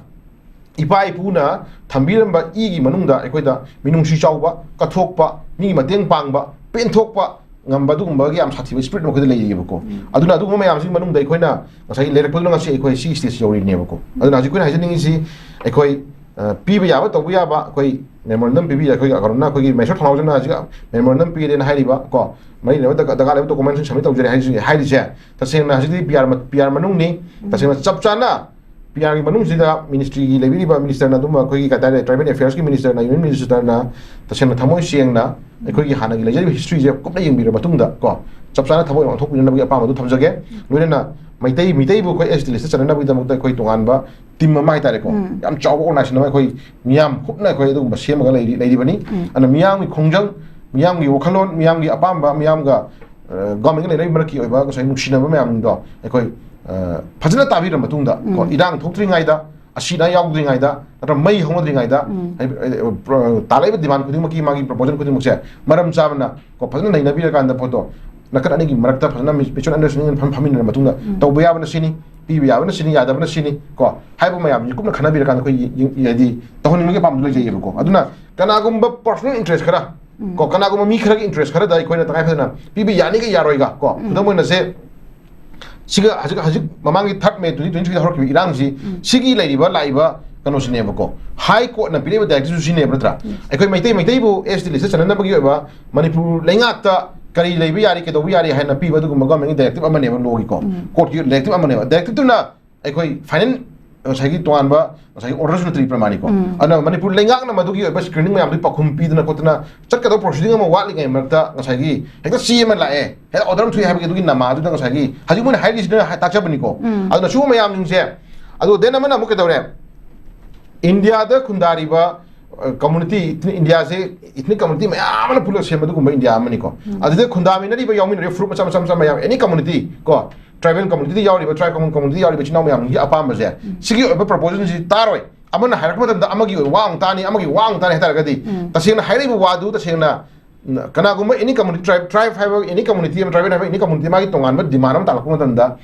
ꯏꯄꯥ ꯏꯄꯨꯅ ꯊꯝꯕꯤꯔꯝꯕ ꯏꯒꯤ ꯃꯅꯨꯡꯗ ꯑꯩꯈꯣꯏꯗ ꯃꯤꯅꯨꯡꯁꯤ ꯆꯥꯎꯕ, ꯀꯠꯊꯣꯛꯄ, ꯃꯤꯒꯤ ꯃꯇꯦꯡ ꯄꯥꯡꯕ, ꯄꯦꯟꯊꯣꯛꯄ ꯉꯝꯕ, ꯑꯗꯨꯒꯨꯝꯕꯒꯤ ꯌꯥꯝ ꯁꯥꯊꯤꯕ ꯁ꯭ꯄꯤꯔꯤꯠ ꯑꯃ ꯑꯩꯈꯣꯏꯗ ꯂꯩꯔꯤꯑꯕꯀꯣ꯫ ꯑꯗꯨꯅ ꯑꯗꯨꯒꯨꯝꯕ ꯃꯌꯥꯝꯁꯤꯒꯤ ꯃꯅꯨꯡꯗ ꯑꯩꯈꯣꯏꯅ ꯉꯁꯥꯏꯒꯤ ꯂꯩꯔꯛꯄꯗꯨꯅ ꯉꯁꯤ ꯑꯩꯈꯣꯏ ꯁꯤ ꯁ꯭ꯇꯦꯖ ꯌꯧꯔꯤꯅꯦꯕꯀꯣ꯫ ꯑꯗꯨꯅ ꯍꯧꯖꯤꯛ ꯑꯩꯈꯣꯏꯅ ꯍꯥꯏꯖꯅꯤꯡꯉꯤꯁꯤ, ꯑꯩꯈꯣꯏ, ꯑ, ꯄꯤꯕ ꯌꯥꯕ ꯇꯧꯕ ꯌꯥꯕ, ꯑꯩꯈꯣꯏ ꯃꯦꯃꯣꯔꯦꯟꯗꯝ ꯄꯤꯕꯤꯔꯦ, ꯑꯩꯈꯣꯏꯒꯤ ꯀꯩꯅꯣꯅ, ꯑꯩꯈꯣꯏꯒꯤ ꯃꯍꯦꯁꯣꯔ ꯊꯧꯅꯥꯎꯖꯝꯅ ꯍꯧꯖꯤꯛ ꯃꯦꯃꯣꯔꯦꯟꯗꯝ ꯄꯤꯔꯦꯅ ꯍꯥꯏꯔꯤꯕ ꯀꯣ, ꯃꯔꯤ ꯂꯩꯅꯕ ꯗꯔꯀꯥꯔ ꯂꯩꯕ ꯗꯣꯀꯨꯃꯦꯟꯁꯤꯡ ꯁꯕꯃꯤꯠ ꯇꯧꯖꯔꯦ ꯍꯥꯏꯔꯤꯁꯦ, ꯍꯥꯏꯔꯤꯁꯦ ꯇꯁꯦꯡꯅ ꯍꯧꯖꯤꯛꯇꯤ ꯄꯤ ꯑꯥꯔ ꯃ-, ꯄꯤ ꯑꯥꯔ ꯃꯅꯨꯡꯅꯤ꯫ ꯇꯁꯦꯡꯅ ꯆꯞ ꯆꯥꯅ ꯄꯤ ꯑꯥꯔꯒꯤ ꯃꯅꯨꯡꯁꯤꯗ ꯃꯤꯅꯤꯁꯇ꯭ꯔꯤꯒꯤ ꯂꯩꯕꯤꯔꯤꯕ ꯃꯤꯅꯤꯁꯇꯔꯅ ꯑꯗꯨꯝ ꯑꯩꯈꯣꯏꯒꯤ ꯀꯩ ꯍꯥꯏꯇꯥꯔꯦ, ꯇ꯭ꯔꯥꯏꯕꯦꯜ ꯑꯦꯐꯤꯌꯔꯁꯀꯤ ꯃꯤꯅꯤꯁꯇꯔꯅ, ꯌꯨꯅꯤꯌꯟ ꯃꯤꯅꯤꯁꯇꯔꯅ ꯇꯁꯦꯡꯅ ꯊꯃꯣꯏ ꯁꯦꯡꯅ ꯑꯩꯈꯣꯏꯒꯤ ꯍꯥꯟꯅꯒꯤ ꯂꯩꯖꯔꯤꯕ ꯍꯤꯁꯇ꯭ꯔꯤꯁꯦ ꯀꯨꯞꯅ ꯌꯦꯡꯕꯤꯔꯕ ꯃꯇꯨꯡꯗ ꯀꯣ, ꯆꯞ ꯆꯥꯅ ꯊꯕꯛ ꯑꯣꯏꯅ ꯑꯣꯟꯊꯣꯛꯄꯤꯅꯅꯕꯒꯤ ꯑꯄꯥꯝꯕꯗꯨ ꯊꯝꯖꯒꯦ꯫ ꯂꯣꯏꯅꯅ ꯃꯩꯇꯩ, ꯃꯤꯇꯩꯕꯨ ꯑꯩꯈꯣꯏ ꯑꯦꯁ ꯇꯤ ꯂꯤꯁꯇ ꯆꯠꯅꯅꯕꯒꯤꯗꯃꯛꯇ ꯑꯩꯈꯣꯏ ꯇꯣꯉꯥꯟꯕ ꯇꯤꯝ ꯑꯃ ꯍꯥꯏꯇꯥꯔꯦꯀꯣ, ꯌꯥꯝ ꯆꯥꯎꯕ ꯑꯣꯔꯒꯅꯥꯏꯖꯦꯁꯟ ꯑꯃ ꯑꯩꯈꯣꯏ ꯃꯤꯌꯥꯝ ꯀꯨꯞꯅ ꯑꯩꯈꯣꯏ ꯑꯗꯨꯒꯨꯝꯕ ꯁꯦꯝꯃꯒ ꯂꯩꯔꯤ, ꯂꯩꯔꯤꯕꯅꯤ꯫ ꯑꯗꯨꯅ ꯃꯤꯌꯥꯝꯒꯤ ꯈꯣꯡꯖꯪ, ꯃꯤꯌꯥꯝꯒꯤ ꯋꯥꯈꯜꯂꯣꯟ, ꯃꯤꯌꯥꯝꯒꯤ ꯑꯄꯥꯝꯕ, ꯃꯤꯌꯥꯝꯒ, ꯑ, ꯒꯣꯔꯃꯦꯟꯒ ꯂꯩꯅꯔꯤꯕ ꯃꯔꯛꯀꯤ ꯑꯣꯏꯕ ꯉꯁꯥꯏ ꯅꯨꯡꯁꯤꯅꯕ ꯃꯌꯥꯝꯗꯣ ꯑꯩꯈꯣꯏ, ꯑ, ꯐꯖꯅ ꯇꯥꯕꯤꯔ ꯃꯇꯨꯡꯗ ꯀꯣ, ꯏꯔꯥꯡ ꯊꯣꯛꯇ꯭ꯔꯤꯉꯩꯗ, ꯑꯁꯤ ꯑꯅꯥ ꯌꯥꯎꯗ꯭ꯔꯤꯉꯩꯗ, ꯅꯠꯇ꯭ꯔꯒ ꯃꯩ ꯍꯧꯅꯗ꯭ꯔꯤꯉꯩꯗ, ꯍꯥꯏꯕ, ꯑ, ꯄ꯭ꯔ-, ꯇꯥꯔꯛꯏꯕ ꯗꯤꯃꯥꯟ ꯈꯨꯗꯤꯡꯃꯛꯀꯤ ꯃꯥꯒꯤ ꯄ꯭ꯔꯣꯄꯣꯖꯜ ꯈꯨꯗꯤꯡꯃꯛꯁꯦ ꯃꯔꯝ ꯆꯥꯕꯅ ꯀꯣ, ꯐꯖꯅ ꯅꯩꯅꯕꯤꯔꯀꯥꯟꯗ ꯄꯣꯠꯇꯣ ꯅꯥꯀꯟ ꯑꯅꯤꯒꯤ ꯃꯔꯛꯇ ꯐꯖꯅ ꯃꯤ-, ꯃ꯭ꯌꯨꯆꯨꯋꯦꯜ ꯑꯟꯗꯔꯁ꯭ꯇꯦꯟꯗꯤꯡ ꯐꯝ-, ꯐꯝꯃꯤꯟꯅꯔ ꯃꯇꯨꯡꯗ ꯇꯧꯕ ꯌꯥꯕꯅ ꯁꯤꯅꯤ, ꯄꯤꯕ ꯌꯥꯕꯅ ꯁꯤꯅꯤ, ꯌꯥꯗꯕꯅ ꯁꯤꯅꯤ ꯀꯣ, ꯍꯥꯏꯕ ꯃꯌꯥꯝꯁꯤ ꯀꯨꯞꯅ ꯈꯟꯅꯕꯤꯔꯀꯥꯟꯗ ꯑꯩꯈꯣꯏ ꯌꯦꯡ-, ꯍꯥꯏꯗꯤ ꯇꯧꯍꯟꯅꯤꯡꯕꯒꯤ ꯑꯄꯥꯝꯕꯗꯨ ꯂꯩꯖꯩꯌꯦꯕꯀꯣ꯫ ꯑꯗꯨꯅ ꯀꯅꯥꯒꯨꯝꯕ ꯄꯔꯁꯣꯅꯦꯜ ꯏꯟꯇꯔꯦꯁ ꯈꯔ ꯀꯣ, ꯀꯅꯥꯒꯨꯝꯕ ꯃꯤ ꯈꯔꯒꯤ ꯏꯟꯇꯔꯦꯁ ꯈꯔꯗ ꯑꯩꯈꯣꯏꯅ ꯇꯉꯥꯏ ꯐꯗꯅ ꯄꯤꯕ ꯌꯥꯅꯤꯒ ꯌꯥꯔꯣꯏꯒ ꯀꯣ, ꯈꯨꯗꯝ ꯑꯣꯏꯅ ꯁꯦ, ꯁꯤꯒ ꯍꯧꯖꯤꯛ, ꯍꯧꯖꯤꯛ ꯃꯃꯥꯡꯒꯤ ꯊꯥꯔꯠ ꯃꯦ ꯇ꯭ꯋꯦꯟꯇꯤ ꯇ꯭ꯋꯦꯟꯇꯤ ꯊ꯭ꯔꯤꯗ ꯍꯧꯔꯛꯈꯤꯕ ꯏꯔꯥꯡꯁꯤ, ꯁꯤꯒꯤ ꯂꯩꯔꯤꯕ, ꯂꯥꯛꯏꯕ ꯀꯩꯅꯣꯁꯤꯅꯦꯕꯀꯣ, ꯍꯥꯏ ꯀꯣꯔꯠꯅ ꯄꯤꯔꯛꯏꯕ ꯗꯥꯏꯔꯦꯛꯇꯤꯞꯁꯨ ꯁꯤꯅꯦꯕ ꯅꯠꯇ꯭ꯔꯥ? ꯑꯩꯈꯣꯏ ꯃꯩꯇꯩ, ꯃꯩꯇꯩꯕꯨ ꯑꯦꯁ ꯇꯤ ꯂꯤꯁꯇ ꯆꯟꯅꯅꯕꯒꯤ ꯑꯣꯏꯕ ꯃꯅꯤꯄꯨꯔ ꯂꯩꯉꯥꯛꯇ ꯀꯔꯤ ꯂꯩꯕ ꯌꯥꯔꯤ, ꯀꯩꯗꯧꯕ ꯌꯥꯔꯤ ꯍꯥꯏꯅ ꯄꯤꯕ ꯑꯗꯨꯒꯨꯝꯕ ꯒꯣꯔꯃꯦꯟꯒꯤ ꯗꯥꯏꯔꯦꯛꯇꯤꯞ ꯑꯃꯅꯦꯕ, ꯂꯣꯒꯤꯀꯣ, ꯀꯣꯔꯠꯀꯤ ꯗꯥꯏꯔꯦꯛꯇꯤꯞ ꯑꯃꯅꯦꯕ꯫ ꯗꯥꯏꯔꯦꯛꯇꯤꯞꯇꯨꯅ ꯑꯩꯈꯣꯏ ꯐꯥꯏꯅꯦꯜ ꯉꯁꯥꯏꯒꯤ ꯇꯣꯉꯥꯟꯕ ꯉꯁꯥꯏꯒꯤ ꯑꯣꯔꯗꯔꯁꯨ ꯅꯠꯇ꯭ꯔꯤ ꯄ꯭ꯔꯃꯥꯅꯤꯀꯣ꯫ ꯑꯗꯨꯅ ꯃꯅꯤꯄꯨꯔ ꯂꯩꯉꯥꯛꯅ ꯃꯗꯨꯒꯤ ꯑꯣꯏꯕ ꯁ꯭ꯀ꯭ꯔꯤꯅꯤꯡ ꯃꯌꯥꯝꯗꯨꯒꯤ ꯄꯥꯎꯈꯨꯝ ꯄꯤꯗꯅ ꯈꯣꯠꯇꯅ ꯆꯠꯀꯗꯧꯕ ꯄ꯭ꯔꯣꯁꯤꯗꯤꯡ ꯑꯃ ꯋꯥꯠꯂꯤꯉꯩ ꯃꯔꯛꯇ ꯉꯁꯥꯏꯒꯤ ꯍꯦꯛꯇ ꯆꯦ ꯑꯃ ꯂꯥꯛꯑꯦ, ꯍꯦꯛꯇ ꯑꯣꯔꯗꯔ ꯑꯃ ꯊꯣꯛꯑꯦ ꯍꯥꯏꯕꯒꯤ ꯑꯗꯨꯒꯤ ꯅꯃꯥꯗꯨꯗ ꯉꯁꯥꯏꯒꯤ ꯍꯧꯖꯤꯛ ꯃꯣꯏꯅ ꯍꯥꯏꯔꯤꯁꯤꯅ ꯍꯥꯏ-, ꯇꯥꯛꯆꯕꯅꯤꯀꯣ꯫ ꯑꯗꯨꯅ ꯁꯤꯒꯨꯝꯕ ꯃꯌꯥꯝꯁꯤꯡꯁꯦ, ꯑꯗꯨ then ꯑꯃꯅ ꯑꯃꯨꯛ ꯀꯩꯗꯧꯔꯦ? ꯏꯟꯗꯤꯌꯥꯗ ꯈꯨꯟꯗꯥꯔꯤꯕ, ꯑ, ꯀꯝꯃꯨꯅꯤꯇꯤ, ꯏꯊꯅꯤꯛ, ꯏꯟꯗꯤꯌꯥꯁꯦ ꯏꯊꯅꯤꯛ ꯀꯝꯃꯨꯅꯤꯇꯤ ꯃꯌꯥꯝ ꯑꯃꯅ ꯄꯨꯜꯂꯒ ꯁꯦꯝꯕ ꯑꯗꯨꯒꯨꯝꯕ ꯏꯟꯗꯤꯌꯥ ꯑꯃꯅꯤꯀꯣ꯫ ꯑꯗꯨꯗ ꯈꯨꯟꯗꯥꯃꯤꯟꯅꯔꯤꯕ, ꯌꯥꯎꯃꯤꯟꯅꯔꯤꯕ ꯐꯨꯔꯨꯞ ꯃꯆꯥ ꯃꯆꯥ ꯃꯆꯥ ꯃꯌꯥꯝ, ꯑꯦꯅꯤ ꯀꯝꯃꯨꯅꯤꯇꯤ ꯀꯣ, ꯇ꯭ꯔꯥꯏꯕꯦꯜ ꯀꯝꯃꯨꯅꯤꯇꯤꯗ ꯌꯥꯎꯔꯤꯕ, ꯇ꯭ꯔꯥꯏꯕ ꯀꯝꯃꯨ-, ꯀꯝꯃꯨꯅꯤꯇꯤꯗ ꯌꯥꯎꯔꯤꯕ ꯏꯆꯤꯟ ꯏꯅꯥꯎ ꯃꯌꯥꯝꯒꯤ ꯑꯄꯥꯝꯕꯁꯦ, ꯁꯤꯒꯤ ꯑꯣꯏꯕ ꯄ꯭ꯔꯄꯣꯖꯦꯜꯁꯤ ꯇꯥꯔꯣꯏ꯫ ꯑꯃꯅ ꯍꯥꯏꯔꯛꯄ ꯃꯇꯝꯗ ꯑꯃꯒꯤ ꯑꯣꯏꯕ ꯋꯥ ꯑꯃꯨꯛ ꯇꯥꯅꯤ, ꯑꯃꯒꯤ ꯋꯥ ꯑꯃꯨꯛ ꯇꯥꯅꯤ ꯍꯥꯏ ꯇꯥꯔꯒꯗꯤ, ꯇꯁꯦꯡꯅ ꯍꯥꯏꯔꯛꯏꯕ ꯋꯥꯗꯨ ꯇꯁꯦꯡꯅ ꯀꯅꯥꯒꯨꯝꯕ ꯑꯦꯅꯤ ꯀꯝꯃꯨꯅꯤꯇꯤ, ꯇ꯭ꯔꯥꯏꯕ, ꯇ꯭ꯔꯥꯏꯕ ꯍꯥꯏꯕ ꯑꯦꯅꯤ ꯀꯝꯃꯨꯅꯤꯇꯤ ꯑꯃ, ꯇ꯭ꯔꯥꯏꯕꯦꯜ ꯍꯥꯏꯕ ꯑꯦꯅꯤ ꯀꯝꯃꯨꯅꯤꯇꯤ ꯃꯥꯒꯤ ꯇꯣꯉꯥꯟꯕ ꯗꯤꯃꯥꯟ ꯑꯃ ꯇꯥꯜꯂꯛꯄ ꯃꯇꯝꯗ,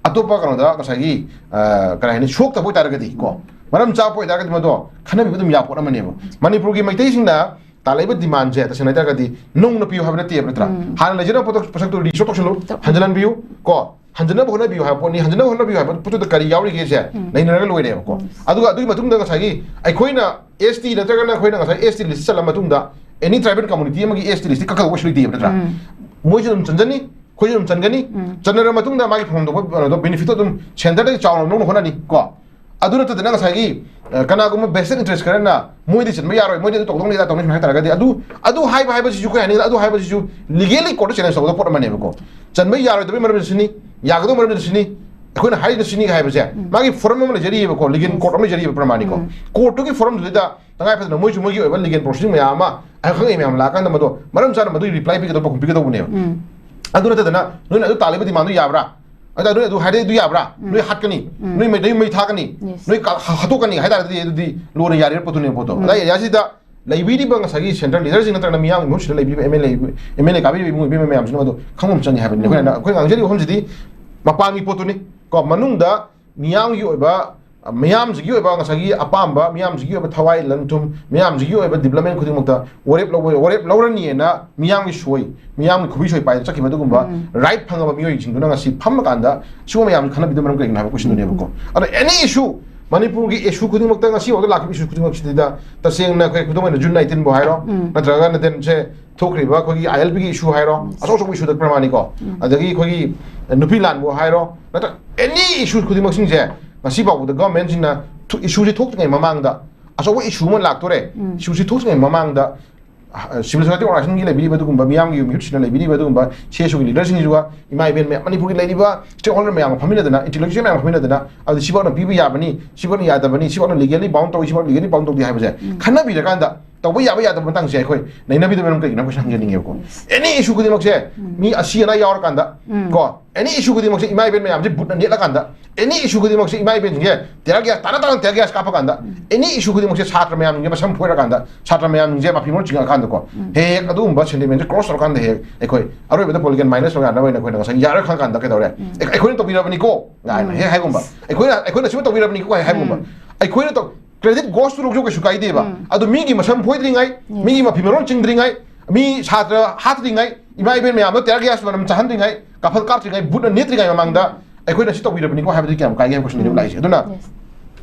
ꯑꯇꯣꯞꯄ ꯀꯩꯅꯣꯗ ꯉꯁꯥꯏꯒꯤ, ꯑ, ꯀꯔꯤ ꯍꯥꯏꯅꯤ, ꯁꯣꯛꯇꯕ ꯑꯣꯏꯇꯥꯔꯒꯗꯤ ꯀꯣ, ꯃꯔꯝ ꯆꯥꯕ ꯑꯣꯏꯇꯥꯔꯒꯗꯤ ꯃꯗꯣ ꯈꯟꯅꯕꯤꯕ ꯑꯗꯨꯝ ꯌꯥꯕ ꯄꯣꯠ ꯑꯃꯅꯦꯕ꯫ ꯃꯅꯤꯄꯨꯔꯒꯤ ꯃꯩꯇꯩꯁꯤꯡꯅ ꯇꯥꯜꯂꯛꯏꯕ ꯗꯤꯃꯥꯟꯁꯦ ꯇꯁꯦꯡꯅ ꯍꯥꯏꯇꯥꯔꯒꯗꯤ ꯅꯧꯅ ꯄꯤꯌꯨ ꯍꯥꯏꯕ ꯅꯠꯇꯦꯕ, ꯅꯠꯇ꯭ꯔꯥ? ꯍꯥꯟꯅ ꯂꯩꯖꯔꯝꯕ ꯄꯣꯠꯇꯣ, ꯄꯣꯠꯁꯛꯇꯣ ꯔꯤꯁꯇꯣꯔ ꯇꯧꯁꯜꯂꯨ, ꯍꯟꯖꯤꯜꯍꯟꯕꯤꯌꯨ ꯀꯣ, ꯍꯟꯖꯤꯟꯅꯕ ꯍꯣꯠꯅꯕꯤꯌꯨ ꯍꯥꯏꯕ ꯄꯣꯠꯅꯤ꯫ ꯍꯟꯖꯤꯟꯅꯕ ꯍꯣꯠꯅꯕꯤꯌꯨ ꯍꯥꯏꯕ ꯄꯣꯠꯇꯨꯗ ꯀꯔꯤ ꯌꯥꯎꯔꯤꯒꯦꯁꯦ ꯅꯩꯅꯔꯒ ꯂꯣꯏꯔꯦꯕꯀꯣ꯫ ꯑꯗꯨꯒ ꯑꯗꯨꯒꯤ ꯃꯇꯨꯡꯗ ꯉꯁꯥꯏꯒꯤ ꯑꯩꯈꯣꯏꯅ ꯑꯦꯁ ꯇꯤ ꯅꯠꯇ꯭ꯔꯒꯅ ꯑꯩꯈꯣꯏꯅ ꯉꯁꯥꯏ ꯑꯦꯁ ꯇꯤ ꯂꯤꯁꯇ ꯆꯜꯂ ꯃꯇꯨꯡꯗ ꯑꯦꯅꯤ ꯇ꯭ꯔꯥꯏꯕꯦꯜ ꯀꯝꯃꯨꯅꯤꯇꯤ ꯑꯃꯒꯤ ꯑꯦꯁ ꯇꯤ ꯂꯤꯁꯇꯤ ꯀꯛꯀꯗꯧꯕ ꯀꯩꯁꯨ ꯂꯩꯇꯦꯕ, ꯅꯠꯇ꯭ꯔꯥ? ꯃꯣꯏꯁꯨ ꯑꯗꯨꯝ ꯆꯟꯖꯅꯤ, ꯑꯩꯈꯣꯏꯁꯨ ꯑꯗꯨꯝ ꯆꯟꯒꯅꯤ꯫ ꯆꯟꯅꯔ ꯃꯇꯨꯡꯗ ꯃꯥꯒꯤ ꯐꯪꯐꯝ ꯊꯣꯛꯄ ꯀꯩꯅꯣꯗꯣ, ꯕꯦꯅꯤꯐꯤꯠꯇꯣ ꯑꯗꯨꯝ ꯁꯦꯟꯇꯔꯗꯒꯤ ꯆꯥꯎꯅ ꯂꯧꯅ ꯍꯣꯠꯅꯅꯤ ꯀꯣ꯫ ꯑꯗꯨ ꯅꯠꯇꯗꯅ ꯉꯁꯥꯏꯒꯤ, ꯑ, ꯀꯅꯥꯒꯨꯝꯕ ꯚꯦꯁꯇꯦꯠ ꯏꯟꯇꯔꯦꯁ ꯈꯔꯅ ꯃꯣꯏꯗꯤ ꯆꯟꯕ ꯌꯥꯔꯣꯏ, ꯃꯣꯏꯗꯤ ꯑꯗꯨ ꯇꯧꯗꯧꯅꯤ, ꯑꯗꯥ ꯇꯧꯅꯤ ꯁꯨꯃꯥꯏꯅ ꯍꯥꯏ ꯇꯥꯔꯒꯗꯤ, ꯑꯗꯨ, ꯑꯗꯨ ꯍꯥꯏꯕ ꯍꯥꯏꯕꯁꯤꯁꯨ ꯑꯩꯈꯣꯏ ꯍꯥꯏꯅꯤꯡꯉꯤꯗ, ꯑꯗꯨ ꯍꯥꯏꯕꯁꯤꯁꯨ ꯂꯤꯒꯦꯂꯤ ꯀꯣꯔꯠꯇ ꯆꯦꯂꯦꯟꯖ ꯇꯧꯒꯗꯕ ꯄꯣꯠ ꯑꯃꯅꯦꯕꯀꯣ꯫ ꯆꯟꯕ ꯌꯥꯔꯣꯏꯗꯕꯒꯤ ꯃꯔꯝꯁꯤꯅ ꯁꯤꯅꯤ, ꯌꯥꯒꯗꯕ ꯃꯔꯝꯁꯤꯅ ꯁꯤꯅꯤ, ꯑꯩꯈꯣꯏꯅ ꯍꯥꯏꯔꯤꯁꯤꯅ ꯁꯤꯅꯤ ꯍꯥꯏꯕꯁꯦ, ꯃꯥꯒꯤ ꯐꯣꯔꯝ ꯑꯃ ꯂꯩꯖꯔꯤꯑꯕꯀꯣ, ꯂꯤꯒꯦꯜ ꯀꯣꯔꯠ ꯑꯃ ꯂꯩꯖꯔꯤꯑꯕ ꯄ꯭ꯔꯃꯥꯅꯤꯀꯣ꯫ ꯀꯣꯔꯠꯇꯨꯒꯤ ꯐꯣꯔꯝꯗꯨꯗꯩꯗ ꯇꯉꯥꯏ ꯐꯗꯅ ꯃꯣꯏꯁꯨ ꯃꯣꯏꯒꯤ ꯑꯣꯏꯕ ꯂꯤꯒꯦꯜ ꯄ꯭ꯔꯣꯁꯤꯗꯤꯡ ꯃꯌꯥꯝ ꯑꯃ, ꯑꯈꯪ ꯑꯍꯩ ꯃꯌꯥꯝ ꯂꯥꯛꯑꯀꯥꯟꯗ ꯃꯗꯣ ꯃꯔꯝ ꯆꯥꯅ ꯃꯗꯨꯒꯤ ꯔꯤꯄ꯭ꯂꯥꯏ ꯄꯤꯒꯗꯕ, ꯄꯥꯎꯈꯨꯝ ꯄꯤꯒꯗꯧꯕꯅꯦꯕ꯫ ꯑꯗꯨ ꯅꯠꯇꯗꯅ ꯅꯣꯏꯅ ꯑꯗꯨ ꯇꯥꯜꯂꯤꯕ ꯗꯤꯃꯥꯟꯗꯨ ꯌꯥꯕ꯭ꯔꯥ? ꯑꯗ ꯅꯣꯏ ꯑꯗꯨ ꯍꯥꯏꯔꯦ, ꯑꯗꯨ ꯌꯥꯕ꯭ꯔꯥ? ꯅꯣꯏ ꯍꯥꯠꯀꯅꯤ, ꯅꯣꯏ ꯃꯩ, ꯅꯣꯏ ꯃꯩ ꯊꯥꯀꯅꯤ, ꯅꯣꯏ ꯀ-, ꯍ-, ꯍꯥꯠꯇꯣꯛꯀꯅꯤ ꯍꯥꯏ ꯇꯥꯔꯒꯗꯤ ꯑꯗꯨꯗꯤ ꯂꯣꯅ ꯌꯥꯔꯤꯕ ꯄꯣꯠꯇꯨꯅꯦꯕ ꯄꯣꯠꯇꯣ꯫ ꯑꯗ ꯑꯦꯔꯤꯌꯥꯁꯤꯗ ꯂꯩꯕꯤꯔꯤꯕ ꯉꯁꯥꯏꯒꯤ ꯁꯦꯟꯇ꯭ꯔꯦꯜ ꯂꯤꯗꯔꯁꯤꯡ ꯅꯠꯇ꯭ꯔꯒꯅ ꯃꯤꯌꯥꯝꯒꯤ ꯃꯍꯨꯠ ꯁꯤꯗ ꯂꯩꯕꯤꯔꯤꯕ M L A, M L A ꯀꯥꯕꯤꯔꯤꯕ ꯏꯕꯨꯡ ꯏꯕꯦꯝꯃ ꯃꯌꯥꯝꯁꯤꯅ ꯃꯗꯨ ꯈꯪꯐꯝ ꯆꯪꯉꯤ ꯍꯥꯏꯕꯅꯤ꯫ ꯑꯩꯈꯣꯏꯅ, ꯑꯩꯈꯣꯏꯅ ꯉꯥꯡꯖꯔꯤꯕ ꯋꯥꯐꯝꯁꯤꯗꯤ ꯃꯄꯥꯟꯒꯤ ꯄꯣꯠꯇꯨꯅꯤ ꯀꯣ, ꯃꯅꯨꯡꯗ ꯃꯤꯌꯥꯝꯒꯤ ꯑꯣꯏꯕ, ꯃꯤꯌꯥꯝꯁꯤꯒꯤ ꯑꯣꯏꯕ ꯉꯁꯥꯏꯒꯤ ꯑꯄꯥꯝꯕ, ꯃꯤꯌꯥꯝꯁꯤꯒꯤ ꯑꯣꯏꯕ ꯊꯋꯥꯏ, ꯂꯟ ꯊꯨꯝ, ꯃꯤꯌꯥꯝꯁꯤꯒꯤ ꯑꯣꯏꯕ ꯗꯤꯕ꯭ꯂꯞꯃꯦꯟ ꯈꯨꯗꯤꯡꯃꯛꯇ ꯋꯥꯔꯦꯞ ꯂꯧꯕ, ꯋꯥꯔꯦꯞ ꯂꯧꯔꯅꯤꯅ ꯃꯤꯌꯥꯝꯒꯤ ꯁꯣꯏ, ꯃꯤꯌꯥꯝꯒꯤ ꯈꯨꯕꯤ ꯁꯣꯏ ꯄꯥꯏꯗꯅ ꯆꯠꯈꯤꯕ ꯑꯗꯨꯒꯨꯝꯕ ꯔꯥꯏꯠ ꯐꯪꯉꯕ ꯃꯤꯑꯣꯏꯁꯤꯡꯗꯨꯅ ꯉꯁꯤ ꯐꯝꯃꯀꯥꯟꯗ ꯁꯤꯒꯨꯝꯕ ꯃꯌꯥꯝꯁꯤ ꯈꯟꯅꯕꯤꯗꯕ ꯃꯔꯝ ꯀꯔꯤꯒꯤꯅꯣ ꯍꯥꯏꯕ ꯀꯣꯏꯁꯟꯗꯨꯅꯦꯕꯀꯣ꯫ ꯑꯗꯣ ꯑꯦꯅꯤ ꯏꯁꯨ ꯃꯅꯤꯄꯨꯔꯒꯤ issue ꯈꯨꯗꯤꯡꯃꯛꯇ, ꯉꯁꯤꯐꯥꯎꯗ ꯂꯥꯛꯈꯤꯕ issue ꯈꯨꯗꯤꯡꯃꯛꯁꯤꯗ, ꯇꯁꯦꯡꯅ ꯑꯩꯈꯣꯏ, ꯈꯨꯗꯝ ꯑꯣꯏꯅ, June nineteen ꯕꯨ ꯍꯥꯏꯔꯣ, ꯎꯝ꯫ ꯅꯠꯇ꯭ꯔꯒ ꯅꯗꯦꯟꯁꯦ ꯊꯣꯛꯈ꯭ꯔꯤꯕ ꯑꯩꯈꯣꯏꯒꯤ I L P ꯒꯤ issue ꯍꯥꯏꯔꯣ, ꯎꯝ꯫ ꯑꯆꯧ ꯑꯆꯧꯕ issue ꯗ ꯄ꯭ꯔꯃꯥꯅꯤꯀꯣ꯫ ꯎꯝ꯫ ꯑꯗꯒꯤ ꯑꯩꯈꯣꯏꯒꯤ ꯅꯨꯄꯤ ꯂꯥꯟꯕꯨ ꯍꯥꯏꯔꯣ, ꯅꯠꯇ꯭ꯔꯒ any issue ꯈꯨꯗꯤꯡꯃꯛꯁꯤꯡꯁꯦ ꯉꯁꯤ ꯐꯥꯎꯕꯗ government ꯁꯤꯡꯅ ꯊꯣ-, issue ꯁꯤ ꯊꯣꯛꯇ꯭ꯔꯤꯉꯩ ꯃꯃꯥꯡꯗ, ꯑꯆꯧꯕ issue ꯑꯃ ꯂꯥꯛꯇꯣꯔꯦ, ꯎꯝ꯫ Issue ꯁꯤ ꯊꯣꯛꯇ꯭ꯔꯤꯉꯩ ꯃꯃꯥꯡꯗ, ꯑ, civil society organization ꯒꯤ ꯂꯩꯕꯤꯔꯤꯕ ꯑꯗꯨꯒꯨꯝꯕ, ꯃꯤꯌꯥꯝꯒꯤ ꯌꯨꯝ ꯌꯨꯠꯁꯤꯡꯅ ꯂꯩꯕꯤꯔꯤꯕ ꯑꯗꯨꯒꯨꯝꯕ C S O ꯒꯤ leader ꯁꯤꯡꯁꯤꯒ ꯏꯃꯥ ꯏꯕꯦꯟ ꯃꯌꯥꯝ, ꯃꯅꯤꯄꯨꯔꯒꯤ ꯂꯩꯔꯤꯕ stakeholder ꯃꯌꯥꯝꯒ ꯐꯝꯃꯤꯟꯅꯗꯅ, intellectual ꯃꯌꯥꯝꯒ ꯐꯝꯃꯤꯟꯅꯗꯅ, ꯑꯗꯨ ꯁꯤꯐꯥꯎꯅ ꯄꯤꯕ ꯌꯥꯕꯅꯤ, ꯁꯤꯐꯥꯎꯅ ꯌꯥꯗꯕꯅꯤ, ꯁꯤꯐꯥꯎꯅ legally bound ꯇꯧꯏ, ꯁꯤꯐꯥꯎꯅ legally bound ꯇꯧꯗꯦ ꯍꯥꯏꯕꯁꯦ ꯎꯝ꯫ ꯈꯟꯅꯕꯤꯔꯀꯥꯟꯗ ꯇꯧꯕ ꯌꯥꯕ ꯌꯥꯗꯕ ꯃꯇꯥꯡꯁꯦ ꯑꯩꯈꯣꯏ ꯅꯩꯅꯕꯤꯗꯕ ꯃꯔꯝ ꯀꯩꯒꯤꯅꯣ ꯑꯩꯈꯣꯏ ꯍꯪꯖꯅꯤꯡꯉꯦꯕꯀꯣ꯫ ꯎꯝ꯫ Any issue ꯈꯨꯗꯤꯡꯃꯛꯁꯦ ꯎꯝ꯫ ꯃꯤ ꯑꯁꯤ ꯑꯅꯥ ꯌꯥꯎꯔꯀꯥꯟꯗ ꯎꯝ꯫ ꯀꯣ, any issue ꯈꯨꯗꯤꯡꯃꯛꯁꯦ ꯏꯃꯥ ꯏꯕꯦꯟ ꯃꯌꯥꯝꯁꯦ ꯕꯨꯠꯅ ꯅꯦꯠꯂꯀꯥꯟꯗ, any issue ꯈꯨꯗꯤꯡꯃꯛꯁꯦ ꯏꯃꯥ ꯏꯕꯦꯟꯁꯤꯡꯁꯦ tear gas, ꯇꯥꯅ ꯇꯥꯅ tear gas ꯀꯥꯞꯄꯀꯥꯟꯗ, ꯎꯝ꯫ Any issue ꯈꯨꯗꯤꯡꯃꯛꯁꯦ ꯁꯥꯇ꯭ꯔ ꯃꯌꯥꯝꯁꯤꯡꯁꯦ ꯃꯁꯝ ꯐꯣꯏꯔꯀꯥꯟꯗ, ꯁꯥꯇ꯭ꯔ ꯃꯌꯥꯝꯁꯤꯡꯁꯦ ꯃꯐꯤ ꯃꯔꯣꯟ ꯆꯤꯡꯉꯀꯥꯟꯗꯀꯣ, ꯎꯝ꯫ ꯍꯦꯛ ꯍꯦꯛ ꯑꯗꯨꯒꯨꯝꯕ sentiment ꯁꯦ cross ꯇꯧꯔꯀꯥꯟꯗ ꯍꯦꯛ ꯑꯩꯈꯣꯏ ꯑꯔꯣꯏꯕꯗ political minus ꯇꯧ ꯌꯥꯅꯕ ꯑꯣꯏꯅ ꯑꯩꯈꯣꯏꯅ ꯉꯁꯥꯏ ꯌꯥꯔꯣꯏ ꯈꯪꯉꯀꯥꯟꯗ ꯀꯩꯗꯧꯔꯦ? ꯎꯝ꯫ ꯑꯩ-, ꯑꯩꯈꯣꯏꯅ ꯇꯧꯕꯤꯔꯕꯅꯤꯀꯣ ꯀꯥꯏꯅ ꯎꯝ꯫ ꯍꯦꯛ ꯍꯥꯏꯒꯨꯝꯕ, ꯑꯩꯈꯣꯏꯅ, ꯑꯩꯈꯣꯏꯅ ꯁꯤꯃ ꯇꯧꯕꯤꯔꯕꯅꯤꯀꯣ ꯍꯥꯏ ꯍꯥꯏꯒꯨꯝꯕ, ꯎꯝ꯫ ꯑꯩꯈꯣꯏꯅ ꯇꯧ-, credit goes to ꯔꯣꯛꯖꯣ ꯀꯩꯁꯨ ꯀꯥꯏꯗꯦꯕ꯫ ꯎꯝ꯫ ꯑꯗꯨ ꯃꯤꯒꯤ ꯃꯁꯝ ꯐꯣꯏꯗ꯭ꯔꯤꯉꯩ, Yes. ꯃꯤꯒꯤ ꯃꯐꯤ ꯃꯔꯣꯟ ꯆꯤꯡꯗ꯭ꯔꯤꯉꯩ, ꯃꯤ ꯁꯥꯇ꯭ꯔ ꯍꯥꯠꯇ꯭ꯔꯤꯉꯩ, ꯏꯃꯥ ꯏꯕꯦꯟ ꯃꯌꯥꯝꯗꯣ tear gas ꯃꯅꯝ ꯆꯥꯍꯟꯗ꯭ꯔꯤꯉꯩ, ꯀꯥꯐꯜ ꯀꯥꯞꯇ꯭ꯔꯤꯉꯩ, ꯕꯨꯠꯅ ꯅꯦꯠꯇ꯭ꯔꯤꯉꯩ ꯃꯃꯥꯡꯗ ꯑꯩꯈꯣꯏꯅ ꯁꯤ ꯇꯧꯕꯤꯔꯕꯅꯤꯀꯣ ꯍꯥꯏꯕꯗꯤ ꯀꯌꯥꯝ ꯀꯥꯏꯒꯦ ꯍꯥꯏꯕ question ꯅꯦꯕ ꯎꯝ꯫ ꯂꯥꯛꯏꯁꯦ꯫ ꯑꯗꯨꯅ Yes.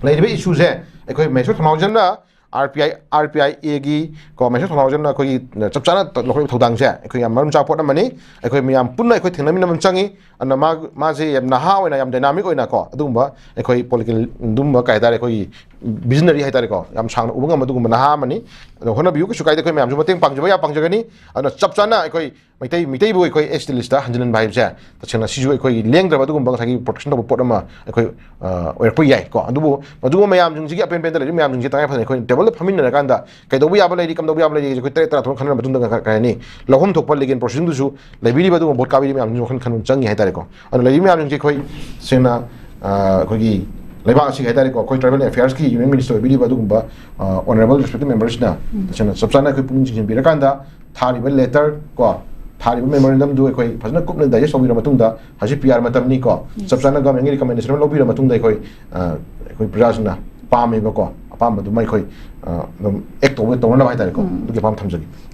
ꯂꯩꯔꯤꯕ issue ꯁꯦ ꯑꯩꯈꯣꯏ ꯃꯍꯦꯁꯣꯔ ꯊꯧꯅꯥꯎꯖꯝꯅ R P I, R P I A ꯒꯤ ꯀꯣ, ꯃꯍꯦꯁꯣꯔ ꯊꯧꯅꯥꯎꯖꯝꯅ ꯑꯩꯈꯣꯏꯒꯤ ꯆꯞ ꯆꯥꯅ ꯂꯧꯈꯠꯂꯤꯕ ꯊꯧꯗꯥꯡꯁꯦ ꯑꯩꯈꯣꯏ ꯌꯥꯝ ꯃꯔꯝ ꯆꯥꯕ ꯄꯣꯠ ꯑꯃꯅꯤ꯫ ꯑꯩꯈꯣꯏ ꯃꯌꯥꯝ ꯄꯨꯟꯅ ꯑꯩꯈꯣꯏ ꯊꯦꯡꯅꯃꯤꯟꯅꯕ ꯑꯃ ꯆꯪꯉꯤ꯫ ꯑꯗꯨꯅ ꯃꯥ, ꯃꯥꯁꯦ ꯌꯥꯝ ꯅꯍꯥ ꯑꯣꯏꯅ, ꯌꯥꯝ dynamic ꯑꯣꯏꯅ ꯀꯣ, ꯑꯗꯨꯒꯨꯝꯕ ꯑꯩꯈꯣꯏ political, ꯑꯗꯨꯝꯕ ꯀꯩ ꯍꯥꯏꯇꯥꯔꯦ, ꯑꯩꯈꯣꯏꯒꯤ visionary ꯍꯥꯏꯇꯥꯔꯦꯀꯣ, ꯌꯥꯝ ꯁꯥꯡꯅ ꯎꯕ ꯉꯝꯕ ꯑꯗꯨꯒꯨꯝꯕ ꯅꯍꯥ ꯑꯃꯅꯤ꯫ ꯑꯗꯣ ꯍꯣꯠꯅꯕꯤꯌꯨ, ꯀꯩꯁꯨ ꯀꯥꯏꯗꯦ, ꯑꯩꯈꯣꯏ ꯃꯌꯥꯝꯁꯨ ꯃꯇꯦꯡ ꯄꯥꯡꯖꯕ ꯌꯥ ꯄꯥꯡꯖꯒꯅꯤ꯫ ꯑꯗꯨꯅ ꯆꯞ ꯆꯥꯅ ꯑꯩꯈꯣꯏ ꯃꯩꯇꯩ, ꯃꯩꯇꯩꯕꯨ ꯑꯩꯈꯣꯏ S T list ꯇ ꯍꯟꯖꯤꯟꯍꯟꯕ ꯍꯥꯏꯕꯁꯦ ꯇꯁꯦꯡꯅ ꯁꯤꯁꯨ ꯑꯩꯈꯣꯏꯒꯤ ꯂꯦꯡꯗ꯭ꯔꯕ ꯑꯗꯨꯒꯨꯝꯕ ꯉꯁꯥꯏꯒꯤ protection ꯇꯧꯕ ꯄꯣꯠ ꯑꯃ ꯑꯩꯈꯣꯏ, ꯑ, ꯑꯣꯏꯔꯛꯄ ꯌꯥꯏꯀꯣ꯫ ꯑꯗꯨꯕꯨ ꯃꯗꯨꯒꯨꯝꯕ ꯃꯌꯥꯝꯁꯤꯡꯁꯤꯒꯤ ꯑꯄꯦꯟ ꯄꯦꯟꯗ ꯂꯩꯔꯤꯕ ꯃꯌꯥꯝꯁꯤꯡꯁꯦ ꯇꯉꯥꯏ ꯐꯗꯅ ꯑꯩꯈꯣꯏꯅ table ꯗ ꯐꯝꯃꯤꯟꯅꯔꯀꯥꯟꯗ ꯀꯩꯗꯧꯕ ꯌꯥꯕ ꯂꯩꯔꯤ, ꯀꯝꯗꯧꯕ ꯌꯥꯕ ꯂꯩꯔꯤ, ꯑꯩꯈꯣꯏ ꯇꯔꯦꯠ ꯇꯔꯥ ꯊꯣꯛꯅ ꯈꯟꯅꯔ ꯃꯇꯨꯡꯗ ꯀ-, ꯀꯩ ꯍꯥꯏꯅꯤ, ꯂꯧꯐꯝ ꯊꯣꯛꯄ legal proceeding ꯗꯨꯁꯨ ꯂꯩꯕꯤꯔꯤꯕ ꯑꯗꯨꯒꯨꯝꯕ vote ꯀꯥꯕꯤꯔꯤꯕ ꯃꯌꯥꯝꯁꯤꯡꯁꯨ ꯋꯥꯈꯜ ꯈꯟꯕ ꯆꯪꯉꯤ ꯍꯥꯏꯇꯥꯔꯦꯀꯣ꯫ ꯑꯗꯨꯅ ꯂꯩꯔꯤꯕ ꯃꯌꯥꯝꯁꯤꯡꯁꯦ ꯑꯩꯈꯣꯏ ꯁꯦꯡꯅ, ꯑ, ꯑꯩꯈꯣꯏꯒꯤ ꯂꯩꯕꯥꯛ ꯑꯁꯤꯒꯤ ꯍꯥꯏꯇꯥꯔꯦꯀꯣ, ꯑꯩꯈꯣꯏ tribal affairs ꯀꯤ union minister ꯑꯣꯏꯕꯤꯔꯤꯕ ꯑꯗꯨꯒꯨꯝꯕ, ꯑ, honourable respected member ꯁꯤꯅ ꯎꯝ꯫ ꯇꯁꯦꯡꯅ ꯆꯞ ꯆꯥꯅ ꯑꯩꯈꯣꯏ ꯄꯨꯛꯅꯤꯡ ꯆꯤꯡꯁꯤꯟꯕꯤꯔꯀꯥꯟꯗ ꯊꯥꯔꯤꯕ letter ꯀꯣ, ꯊꯥꯔꯤꯕ memorandum ꯗꯨ ꯑꯩꯈꯣꯏ ꯐꯖꯅ ꯀꯨꯞꯅ digest ꯇꯧꯕꯤꯔ ꯃꯇꯨꯡꯗ, ꯍꯧꯖꯤꯛ P R ꯃꯇꯝꯅꯤ ꯀꯣ, Yes. ꯆꯞ ꯆꯥꯅ government ꯒꯤ recommendation ꯑꯃ ꯂꯧꯕꯤꯔ ꯃꯇꯨꯡꯗ ꯑꯩꯈꯣꯏ, ꯑ, ꯑꯩꯈꯣꯏ ꯄ꯭ꯔꯖꯥꯁꯤꯡꯅ ꯄꯥꯝꯃꯦꯕꯀꯣ, ꯑꯄꯥꯝꯕꯗꯨꯃ ꯑꯩꯈꯣꯏ, ꯑ, ꯑꯗꯨꯝ act ꯇꯧꯕ, ꯇꯧꯅꯅꯕ ꯍꯥꯏꯇꯥꯔꯦꯀꯣ, ꯎꯝ꯫ ꯑꯗꯨꯒꯤ ꯑꯄꯥꯝꯕ ꯊꯝꯖꯒꯦ꯫